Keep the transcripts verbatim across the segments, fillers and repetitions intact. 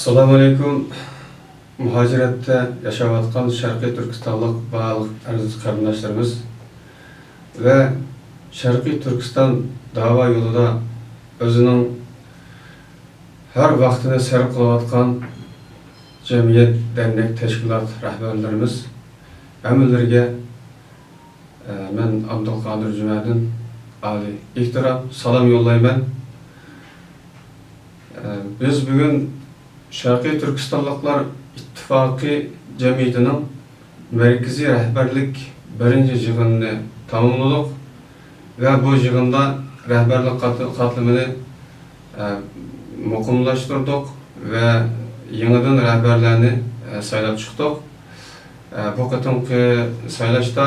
ئەسسالامۇئەلەيكۇم. مۇھاجىرەتتە ياشاۋاتقان شەرقىي تۈركىستانلىق بارلىق ئەزىز قېرىنداشلىرىمىز ۋە شەرقىي تۈركىستان داۋا يولىدا ئۆزىنىڭ ھەر ۋاقتىنى سەرپ قىلىۋاتقان جەمئىيەت، دەرنەك، تەشكىلات رەھبەرلىرىمىز، ھەممىلىرىگە، ئە، مەن ئابدۇلقادىر جۈمەدىن ئالىي ئېھتىرام، سالام يوللايمەن. ئە، بىز بۈگۈن شەرقىي تۈركىستانلىقلار ئىتتىپاقى جەمئىيىتىنىڭ مەركىزىي رەھبەرلىك بىرىنچى يىغىنىنى تاماملىدۇق ۋە بۇ يىغىندا رەھبەرلىك قات-، قاتلىمىنى، ئە، مۇقىملاشتۇردۇق ۋە يېڭىدىن رەھبەرلەرنى، ئە، سايلاپ چىقتۇق. ئە، بۇ قېتىمقى سايلاشتا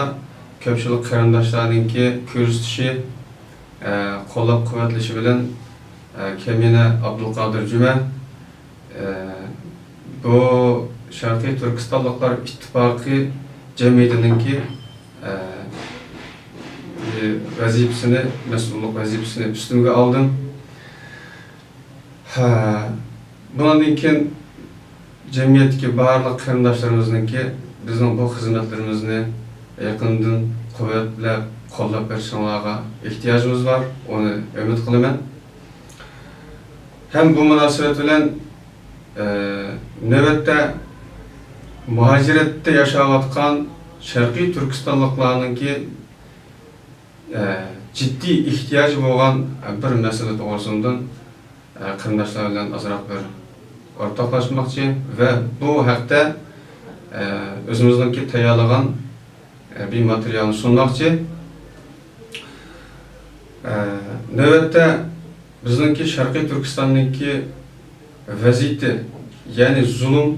كۆپچىلىك قېرىنداشلارنىڭكى كۆرسىتىشى، ئە، قوللاپ-قۇۋۋەتلىشى بىلەن، ئە، كەمىنە ئابدۇلقادىر جۈمە، ئە، بۇ شەرقىي تۈركىستانلىقلار ئىتتىپاقى جەمئىيىتىنىڭكى، ئە، ۋەزىپىسىنى، مەسئۇللۇق ۋەزىپىسىنى ئۈستۈمگە ئالدىم. ھە، بۇنىڭدىن كېيىن جەمئىيەتتىكى بارلىق قېرىنداشلىرىمىزنىڭكى بىزنىڭ بۇ خىزمەتلىرىمىزنى يېقىندىن قۇۋۋەتلەپ، قوللاپ بېرىشىڭلارغا ئېھتىياجىمىز بار، ئۇنى ئۈمىد قىلىمەن. ھەم بۇ مۇناسىۋەت بىلەن، ئە، نۆۋەتتە مۇھاجىرەتتە ياشاۋاتقان شەرقىي تۈركىستانلىقلارنىڭكى، ئە، جىددىي ئېھتىياجى بولغان بىر مەسىلە توغرىسىدىن، ئە، قېرىنداشلار بىلەن ئازراق بىر ئورتاقلاشماقچى ۋە بۇ ھەقتە، ئە، ئۆزىمىزنىڭكى تەييارلىغان، ئە، بىر ماتېرىيالنى سۇنماقچى. ئە، نۆۋەتتە بىزنىڭكى شەرقىي تۈركىستاننىڭكى ۋەزىيىتى، يەنى زۇلۇم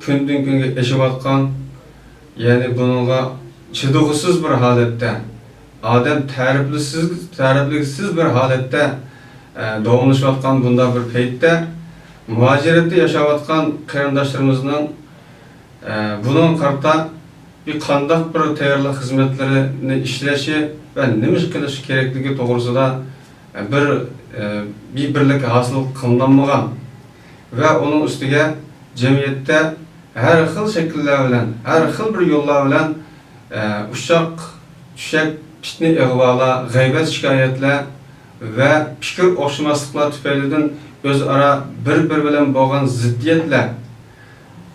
كۈندىن-كۈنگە ئېشىۋاتقان، يەنى بۇنىڭغا چىدىغۇسىز بىر ھالەتتە، ئادەم تەرىپلىسىز، تەرىپلىگۈسىز بىر ھالەتتە، ئە، داۋاملىشىۋاتقان بۇنداق بىر پەيتتە، مۇھاجىرەتتە ياشاۋاتقان قېرىنداشلىرىمىزنىڭ، ئە، بۇنىڭغا قارىتا بىر قانداق بىر تەييارلىق خىزمەتلىرىنى ئىشلىشى ۋە نېمە ئىش قىلىش كېرەكلىكى توغرىسىدا بىر، بىر بىرلىك ھاسىل قىلىنالمىغان ۋە ئۇنىڭ ئۈستىگە جەمئىيەتتە ھەر خىل شەكىللەر بىلەن، ھەر خىل بىر يوللار بىلەن، ئۇششاق، چۈشەك، پىتنە، ئىغۋالار، غەيۋەت، شىكايەتلەر ۋە پىكىر ئوخشىماسلىقلار تۈپەيلىدىن ئۆزئارا بىر-بىرى بىلەن بولغان زىددىيەتلەر،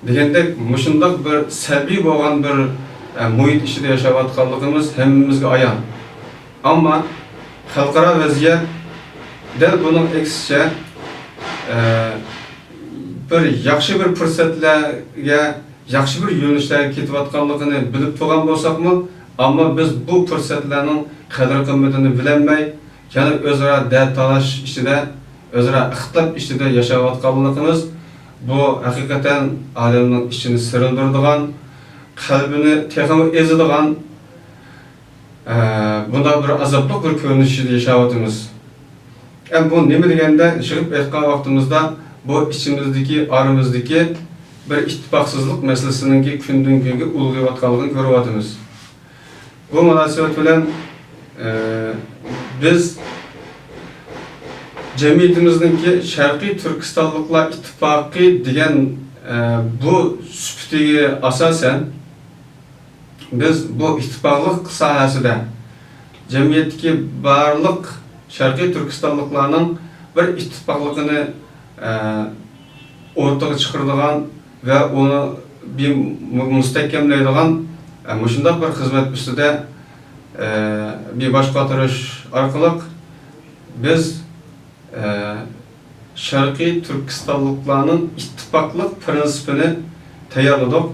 دېگەندەك، مۇشۇنداق بىر سەلبىي بولغان بىر، ئە، مۇھىت ئىچىدە ياشاۋاتقانلىقىمىز ھەممىمىزگە ئايان. ئەمما خەلقئارا ۋەزىيەت دەل بۇنىڭ ئەكسىچە، ئە، بىر ياخشى بىر پۇرسەتلەرگە، ياخشى بىر يۆنىلىشلەرگە كېتىۋاتقانلىقىنى بىلىپ تۇرغان بولساقمۇ، ئەمما بىز بۇ پۇرسەتلەرنىڭ قەدىر-قىممىتىنى بىلەلمەي، يەنە ئۆزئارا دەرد تالاش ئىچىدە، ئۆزئارا ئىختىلاپ ئىچىدە ياشاۋاتقانلىقىمىز، بۇ ھەقىقەتەن ئادەمنىڭ ئىچىنى سىرىلدۇرىدىغان، قەلبىنى تېخىمۇ ئېزىدىغان، ئە، بۇنداق بىر ئازابلىق بىر كۆرۈنۈش ئىچىدە ياشاۋاتىمىز. ئە، بۇ نېمە دېگەندە، يىغىپ ئېيتقان ۋاقتىمىزدا، بۇ ئىچىمىزدىكى، ئارىمىزدىكى بىر ئىتتىپاقسىزلىق مەسىلىسىنىڭكى كۈندىن-كۈنگە ئۇلغىيىۋاتقانلىقىنى كۆرۈۋاتىمىز. بۇ مۇناسىۋەت بىلەن، ئە، بىز جەمئىيىتىمىزنىڭكى شەرقىي تۈركىستانلىقلار ئىتتىپاقى دېگەن، ئە، بۇ سۈپىتىگە ئاساسەن، بىز بۇ ئىتتىپاقلىق ساھەسىدە جەمئىيەتتىكى بارلىق شەرقىي تۈركىستانلىقلارنىڭ بىر ئىتتىپاقلىقىنى، ئە، ئوتتۇرىغا چىقىرىدىغان ۋە ئۇنى بىر مۇ-، مۇستەھكەملەيدىغان، ئە، مۇشۇنداق بىر خىزمەت ئۈستىدە، ئە، بىر باش قاتۇرۇش ئارقىلىق بىز، ئە، شەرقىي تۈركىستانلىقلارنىڭ ئىتتىپاقلىق پىرىنسىپىنى تەييارلىدۇق.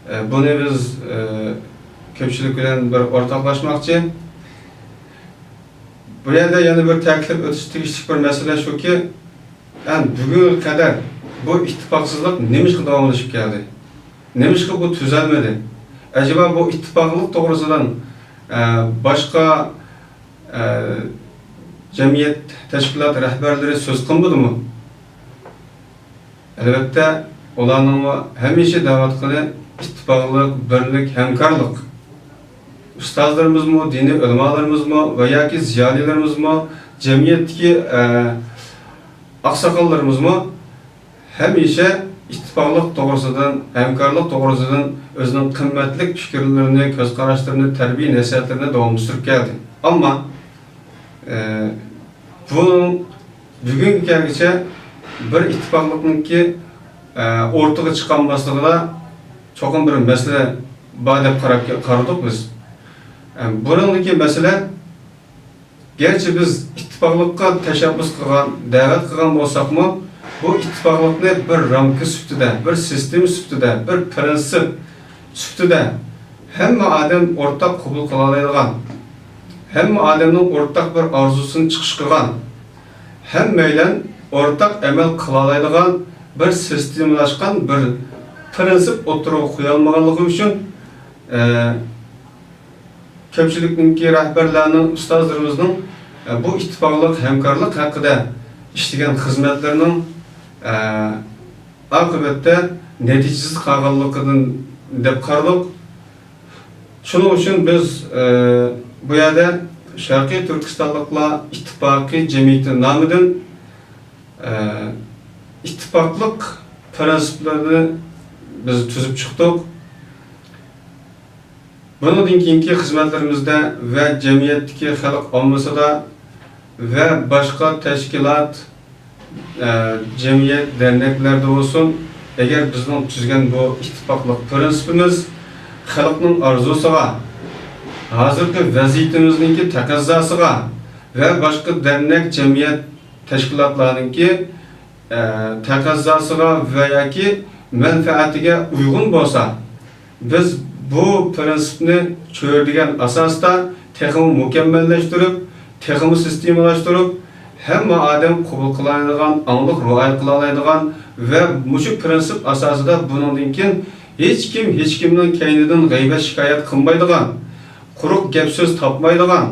ئە، بۇنى بىز، ئە، كۆپچىلىك بىلەن بىر ئورتاقلاشماقچى. بۇ يەردە يەنە بىر تەكىتلەپ ئۆتۈش تېگىشلىك بىر مەسىلە شۇكى، ئەن بۈگۈنگە قەدەر بۇ ئىتتىپاقسىزلىق نېمىشقا داۋاملىشىپ كەلدى؟ نېمىشقا بۇ تۈزەلمىدى؟ ئەجەبا بۇ ئىتتىپاقلىق توغرىسىدىن، ئە، باشقا، ئە، جەمئىيەت، تەشكىلات رەھبەرلىرى سۆز قىلمىدىمۇ؟ ئەلۋەتتە، ئۇلارنىڭمۇ ھەمىشە دەۋاتقىنى ئىتتىپاقلىق، بىرلىك، ھەمكارلىق. ئۇستازلىرىمىزمۇ، دىنىي ئۆلىمالىرىمىزمۇ ۋە ياكى زىيالىيلىرىمىزمۇ، جەمئىيەتتىكى، ئە، ئاقساقاللىرىمىزمۇ ھەمىشە ئىتتىپاقلىق توغرىسىدىن، ھەمكارلىق توغرىسىدىن ئۆزىنىڭ قىممەتلىك پىكىرلىرىنى، كۆز قاراشلىرىنى، تەربىيە نەسىھەتلىرىنى داۋاملاشتۇرۇپ كەلدى. ئەمما، ئە، بۇنىڭ بۈگۈنگىچە بىر ئىتتىپاقلىقنىڭكى، ئە، ئوتتۇرىغا چىقالماسلىقىدا چوقۇم بىر مەسىلە بار دەپ قاراپ، قارىدۇق بىز. ئە، بۇنىڭدىكى مەسىلە، گەرچە بىز ئىتتىپاقلىققا تەشەببۇس قىلغان، دەۋەت قىلغان بولساقمۇ، بۇ ئىتتىپاقلىقنى بىر رامكا سۈپىتىدە، بىر سىستېما سۈپىتىدە، بىر پىرىنسىپ سۈپىتىدە ھەممە ئادەم ئورتاق قوبۇل قىلالايدىغان، ھەممە ئادەمنىڭ ئورتاق بىر ئارزۇسىنى چىقىش قىلغان، ھەممەيلەن ئورتاق ئەمەل قىلالايدىغان بىر سىستېمىلاشقان بىر پىرىنسىپ ئوتتۇرىغا قويالمىغانلىقى ئۈچۈن، ئە، كۆپچىلىكنىڭكى، رەھبەرلەرنىڭ، ئۇستازلىرىمىزنىڭ، ئە، بۇ ئىتتىپاقلىق، ھەمكارلىق ھەققىدە ئىشلىگەن خىزمەتلىرىنىڭ، ئە، ئاقىۋەتتە نەتىجىسىز قالغانلىقىدىن دەپ قارىدۇق. شۇنىڭ ئۈچۈن بىز، ئە، بۇ يەردە شەرقىي تۈركىستانلىقلار ئىتتىپاقى جەمئىيىتى نامىدىن، ئە، ئىتتىپاقلىق پىرىنسىپلىرىنى بىز تۈزۈپ چىقتۇق. بۇنىڭدىن كېيىنكى خىزمەتلىرىمىزدە ۋە جەمئىيەتتىكى خەلق ئاممىسىدا ۋە باشقا تەشكىلات، ئە، جەمئىيەت، دەرنەكلەردە بولسۇن، ئەگەر بىزنىڭ تۈزگەن بۇ ئىتتىپاقلىق پىرىنسىپىمىز خەلقنىڭ ئارزۇسىغا، ھازىرقى ۋەزىيىتىمىزنىڭكى تەقەززاسىغا ۋە باشقا دەرنەك، جەمئىيەت، تەشكىلاتلارنىڭكى، ئە، تەقەززاسىغا ۋە ياكى مەنپەئەتىگە ئۇيغۇن بولسا، بىز بۇ پىرىنسىپنى چۆرىدىگەن ئاساستا تېخىمۇ مۇكەممەللەشتۈرۈپ، تېخىمۇ سىستېمىلاشتۇرۇپ، ھەممە ئادەم قوبۇل قىلالايدىغان، ئاڭلىق رىئايە قىلالايدىغان ۋە مۇشۇ پىرىنسىپ ئاساسىدا بۇنىڭدىن كېيىن ھېچكىم ھېچكىمنىڭ كەينىدىن غەيۋەت-شىكايەت قىلمايدىغان، قۇرۇق گەپ-سۆز تاپمايدىغان،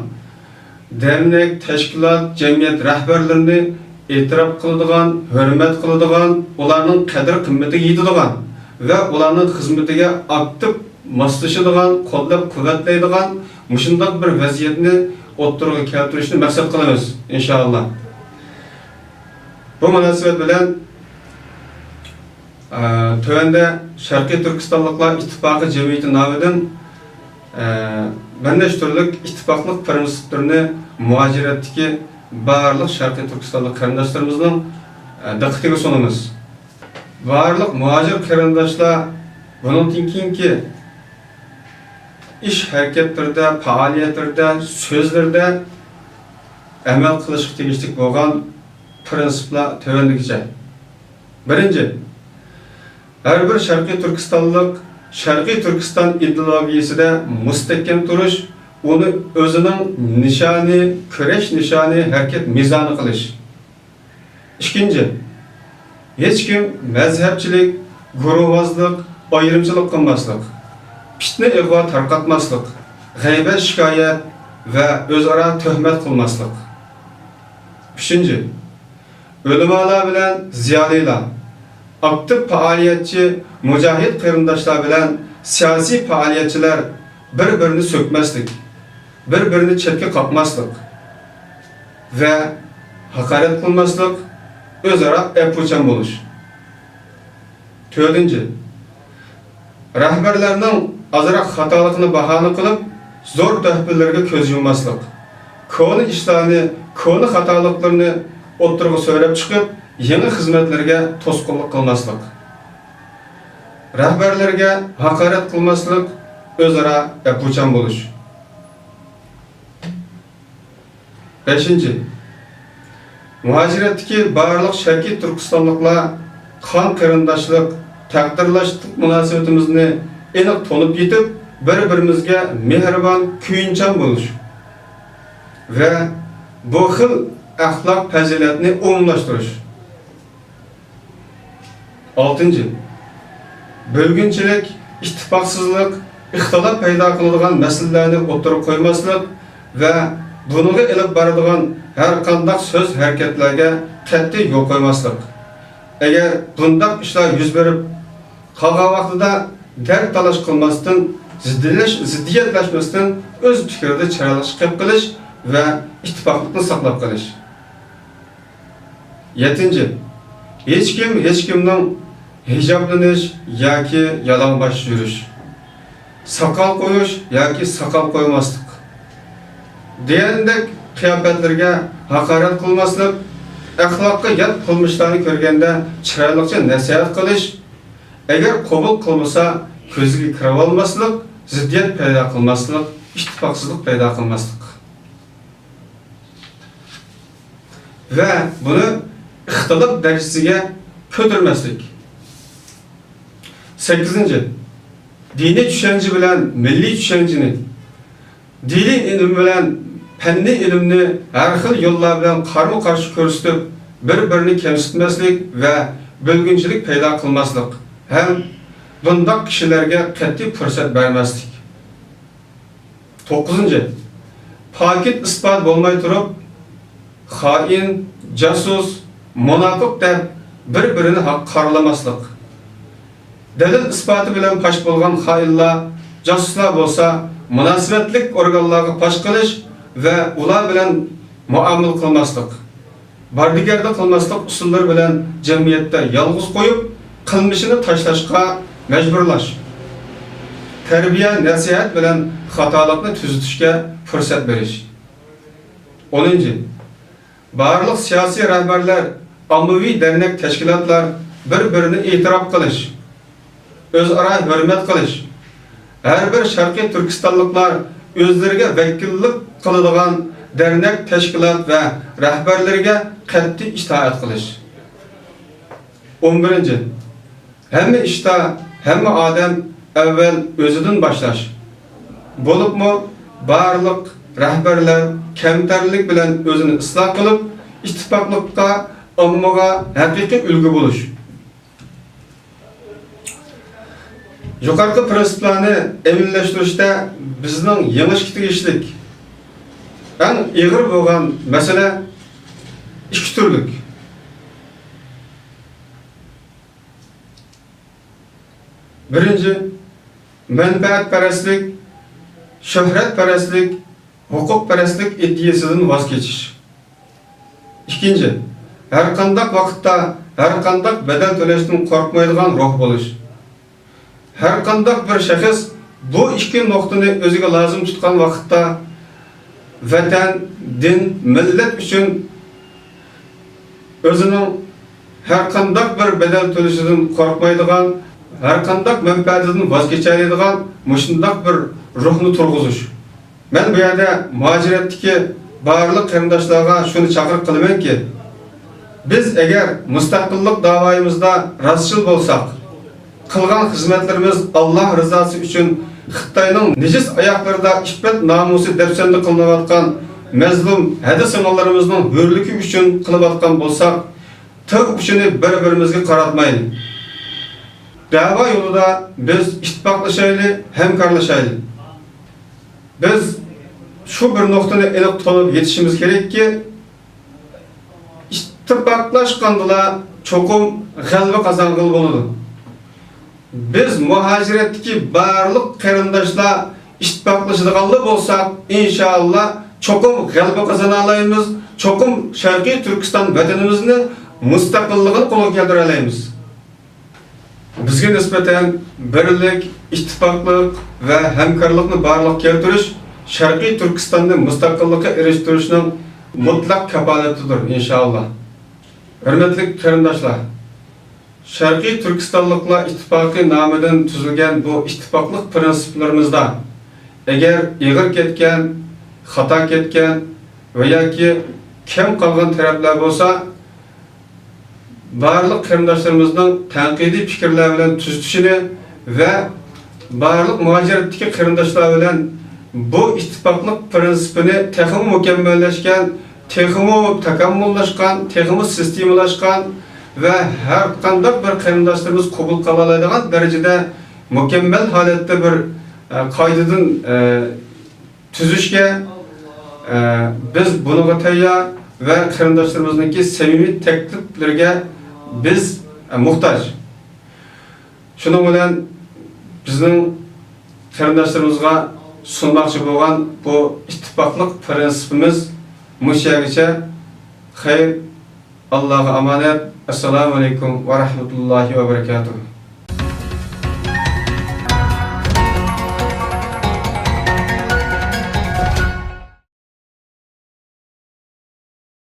دەرنەك، تەشكىلات، جەمئىيەت رەھبەرلىرىنى ئېتىراپ قىلىدىغان، ھۆرمەت قىلىدىغان، ئۇلارنىڭ قەدىر-قىممىتىگە يېتىدىغان ۋە ئۇلارنىڭ خىزمىتىگە ئاكتىپ ماسلىشىدىغان، قوللاپ-قۇۋۋەتلەيدىغان مۇشۇنداق بىر ۋەزىيەتنى ئوتتۇرىغا كەلتۈرۈشنى مەقسەت قىلىمىز، ئىنشائاللا. بۇ مۇناسىۋەت بىلەن، ئە، تۆۋەندە شەرقىي تۈركىستانلىقلار ئىتتىپاقى جەمئىيىتى نامىدىن، ئە، بىر نەچچە تۈرلۈك ئىتتىپاقلىق پىرىنسىپلىرىنى مۇھاجىرەتتىكى بارلىق شەرقىي تۈركىستانلىق قېرىنداشلىرىمىزنىڭ، ئە، دىققىتىگە سۇنىمىز. بارلىق مۇھاجىر قېرىنداشلار بۇنىڭدىن كېيىنكى ئىش ھەرىكەتلىرىدە، پائالىيەتلىرىدە، سۆزلىرىدە ئەمەل قىلىشقا تېگىشلىك بولغان پىرىنسىپلار تۆۋەندىكىچە. بىرىنچى، ھەر بىر شەرقىي تۈركىستانلىق شەرقىي تۈركىستان ئىدېئولوگىيەسىدە مۇستەھكەم تۇرۇش، ئۇنى ئۆزىنىڭ نىشانى، كۈرەش نىشانى، ھەرىكەت مىزانى قىلىش. ئىككىنچى، ھېچكىم مەزھەپچىلىك، گۇرۇھۋازلىق، ئايرىمچىلىق قىلماسلىق، پىتنە-ئىغۋا تارقاتماسلىق، غەيۋەت-شىكايەت ۋە ئۆزئارا تۆھمەت قىلماسلىق. ئۈچىنچى، ئۆلىمالار بىلەن زىيالىيلار، ئاكتىپ پائالىيەتچى، مۇجاھىد قېرىنداشلار بىلەن سىياسىي پائالىيەتچىلەر بىر-بىرىنى سۆكمەسلىك، بىر-بىرىنى چەتكە قاقماسلىق ۋە ھاقارەت قىلماسلىق، ئۆزئارا ئەپۇچان بولۇش. تۆتىنچى، رەھبەرلەرنىڭ ئازراق خاتالىقىنى باھانە قىلىپ، زور تۆھپىلىرىگە كۆز يۇمماسلىق، كونا ئىشلارنى، كونا خاتالىقلىرىنى ئوتتۇرىغا سۆرەپ چىقىپ، يېڭى خىزمەتلىرىگە توسقۇنلۇق قىلماسلىق، رەھبەرلەرگە ھاقارەت قىلماسلىق، ئۆزئارا ئەپۇچان بولۇش. بەشىنچى، مۇھاجىرەتتىكى بارلىق شەرقىي تۈركىستانلىقلار قان قېرىنداشلىق، تەقدىرلاشلىق مۇناسىۋىتىمىزنى ئېنىق تونۇپ يېتىپ، بىر-بىرىمىزگە مېھرىبان، كۆيۈمچان بولۇش ۋە بۇ خىل ئەخلاق پەزىلەتنى ئومۇملاشتۇرۇش. ئالتىنچى، بۆلگۈنچىلىك، ئىتتىپاقسىزلىق، ئىختىلاپ پەيدا قىلىدىغان مەسىلىلەرنى ئوتتۇرىغا قويماسلىق ۋە بۇنىڭغا ئېلىپ بارىدىغان ھەر قانداق سۆز ھەرىكەتلەرگە قەتئىي يول قويماسلىق. ئەگەر بۇنداق ئىشلار يۈز بېرىپ قالغان ۋاقتىدا دەرد تالاش قىلماستىن، زىددىيەتلەش-، زىددىيەتلەشمەستىن ئۆز پىكرىدە چىرايلىق چىقىپ قېلىش ۋە ئىتتىپاقلىقنى ساقلاپ قېلىش. يەتتىنچى، ھېچكىم ھېچكىمنىڭ ھىجابلىنىش ياكى يالىڭباش يۈرۈش، ساقال قويۇش ياكى ساقال قويماسلىق دېگەندەك قىياپەتلىرىگە ھاقارەت قىلماسلىق، ئەخلاققا يات قىلمىشلارنى كۆرگەندە چىرايلىقچە نەسىھەت قىلىش، ئەگەر قوبۇل قىلمىسا كۆزىگە كىرىۋالماسلىق، زىددىيەت پەيدا قىلماسلىق، ئىتتىپاقسىزلىق پەيدا قىلماسلىق. ۋە بۇنى ئىختىلاپ دەرىجىسىگە كۆتۈرمەسلىك. سەككىزىنچى، دىنىي چۈشەنچە بىلەن مىللىي چۈشەنچىنى، دىنىي ئىلىم بىلەن پەننىي ئىلىمنى ھەر خىل يوللار بىلەن قارمۇ-قارشى كۆرسىتىپ، بىر-بىرىنى كەمسىتمەسلىك ۋە بۆلگۈنچىلىك پەيدا قىلماسلىق ھەم بۇنداق كىشىلەرگە قەتئىي پۇرسەت بەرمەسلىك. توققۇزىنچى، پاكىت ئىسپات بولماي تۇرۇپ، خائىن، جاسۇس، مۇناپىق دەپ بىر-بىرىنى ھەق-، قارىلىماسلىق. دەلىل-ئىسپاتى بىلەن پاش بولغان خائىنلار، جاسۇسلار بولسا مۇناسىۋەتلىك ئورگانلارغا پاش قىلىش ۋە ئۇلار بىلەن مۇئامىلە قىلماسلىق. باردىگەردە قىلماسلىق ئۇسۇللىرى بىلەن جەمئىيەتتە يالغۇز قويۇپ، قىلمىشىنى تاشلاشقا مەجبۇرلاش، تەربىيە، نەسىھەت بىلەن خاتالىقنى تۈزىتىشكە پۇرسەت بېرىش. ئونىنچى، بارلىق سىياسىي رەھبەرلەر، ئاممىۋى دەرنەك تەشكىلاتلار بىر-بىرىنى ئېتىراپ قىلىش، ئۆزئارا ھۆرمەت قىلىش، ھەر بىر شەرقىي تۈركىستانلىقلار ئۆزلىرىگە ۋەكىللىك قىلىدىغان دەرنەك تەشكىلات ۋە رەھبەرلىرىگە قەتئىي ئىتائەت قىلىش. ئون بىرىنچى، ھەممە ئىشتا ھەممە ئادەم ئەۋۋەل ئۆزىدىن باشلاش. بولۇپمۇ بارلىق رەھبەرلەر كەمتەرلىك بىلەن ئۆزىنى ئىسلاھ قىلىپ، ئىتتىپاقلىققا، ئاممىغا ھەقىقىي ئۈلگە بولۇش. يۇقىرىقى پىرىنسىپلارنى ئەمەلىيلەشتۈرۈشتە بىزنىڭ يېڭىشكە تېگىشلىك ئەڭ ئېغىر بولغان مەسىلە ئىككى تۈرلۈك. بىرىنچى، مەنپەئەتپەرەسلىك، شۆھرەتپەرەسلىك، ھوقۇقپەرەسلىك ئىدىيەسىدىن ۋاز كېچىش. ئىككىنچى، ھەرقانداق ۋاقىتتا، ھەرقانداق بەدەل تۆلەشتىن قورقمايدىغان روھ بولۇش. ھەرقانداق بىر شەخس بۇ ئىككى نۇقتىنى ئۆزىگە لازىم تۇتقان ۋاقىتتا، ۋەتەن، دىن، مىللەت ئۈچۈن ئۆزىنىڭ ھەرقانداق بىر بەدەل تۆلىشىدىن قورقمايدىغان، ھەرقانداق مەنپەئەتىدىن ۋاز كېچەلەيدىغان مۇشۇنداق بىر روھنى تۇرغۇزۇش. مەن بۇ يەردە مۇھاجىرەتتىكى بارلىق قېرىنداشلارغا شۇنى چاقىرىق قىلىمەنكى، بىز ئەگەر مۇستەقىللىق داۋايىمىزدا راستچىل بولساق، قىلغان خىزمەتلىرىمىز ئاللاھ رىزاسى ئۈچۈن خىتاينىڭ نىجىس ئاياغلىرىدا ئىپپەت-نامۇسى دەپسەندە قىلىنىۋاتقان مەزلۇم ھەدە-سىڭىللىرىمىزنىڭ ھۆرلۈكى ئۈچۈن قىلىۋاتقان بولساق، تىغ ئۇچىنى بىر-بىرىمىزگە قاراتمايلى. دەۋا يولىدا بىز ئىتتىپاقلىشايلى، ھەمكارلىشايلى. بىز شۇ بىر نۇقتىنى ئېنىق تونۇپ يېتىشىمىز كېرەككى، ئىتتىپاقلاشقاندىلا چوقۇم غەلىبە قازانغىلى بولىدۇ. بىز مۇھاجىرەتتىكى بارلىق قېرىنداشلار ئىتتىپاقلىشىدىغانلا بولساق، ئىنشائاللا چوقۇم غەلىبە قازىنالايمىز، چوقۇم شەرقىي تۈركىستان ۋەتىنىمىزنى مۇستەقىللىقىنى قولغا كەلتۈرەلەيمىز. بىزگە نىسبەتەن بىرلىك، ئىتتىپاقلىق ۋە ھەمكارلىقنى بارلىققا كەلتۈرۈش شەرقىي تۈركىستاننى مۇستەقىللىققا ئېرىشتۈرۈشنىڭ مۇتلەق كاپالىتىدۇر، ئىنشائاللا. ھۆرمەتلىك قېرىنداشلار، شەرقىي تۈركىستانلىقلار ئىتتىپاقى نامىدىن تۈزۈلگەن بۇ ئىتتىپاقلىق پىرىنسىپلىرىمىزدا ئەگەر ئېغىر كەتكەن، خاتا كەتكەن ۋە ياكى كەم قالغان تەرەپلەر بولسا، بارلىق قېرىنداشلىرىمىزنىڭ تەنقىدىي پىكىرلەر بىلەن تۈزىتىشىنى ۋە بارلىق مۇھاجىرەتتىكى قېرىنداشلار بىلەن بۇ ئىتتىپاقلىق پىرىنسىپىنى تېخىمۇ مۇكەممەللەشكەن، تېخىمۇ تاكامۇللاشقان، تېخىمۇ سىستېمىلاشقان ۋە ھەر قانداق بىر قېرىنداشلىرىمىز قوبۇل قىلالايدىغان دەرىجىدە مۇكەممەل ھالەتتە بىر، ئە، قائىدىدىن، ئە، تۈزۈشكە، ئە، بىز بۇنىڭغا تەييار ۋە قېرىنداشلىرىمىزنىڭكى سەمىمىي تەكلىپلىرىگە بىز، ئە، موھتاج. شۇنىڭ بىلەن بىزنىڭ قېرىنداشلىرىمىزغا سۇنماقچى بولغان بۇ ئىتتىپاقلىق پىرىنسىپىمىز مۇشۇ يەرگىچە. خەير، ئاللاغا ئامانەت. ئەسسالامۇ ئەلەيكۇم ۋە رەھمەتۇللاھى ۋە بەرەكاتۇھ.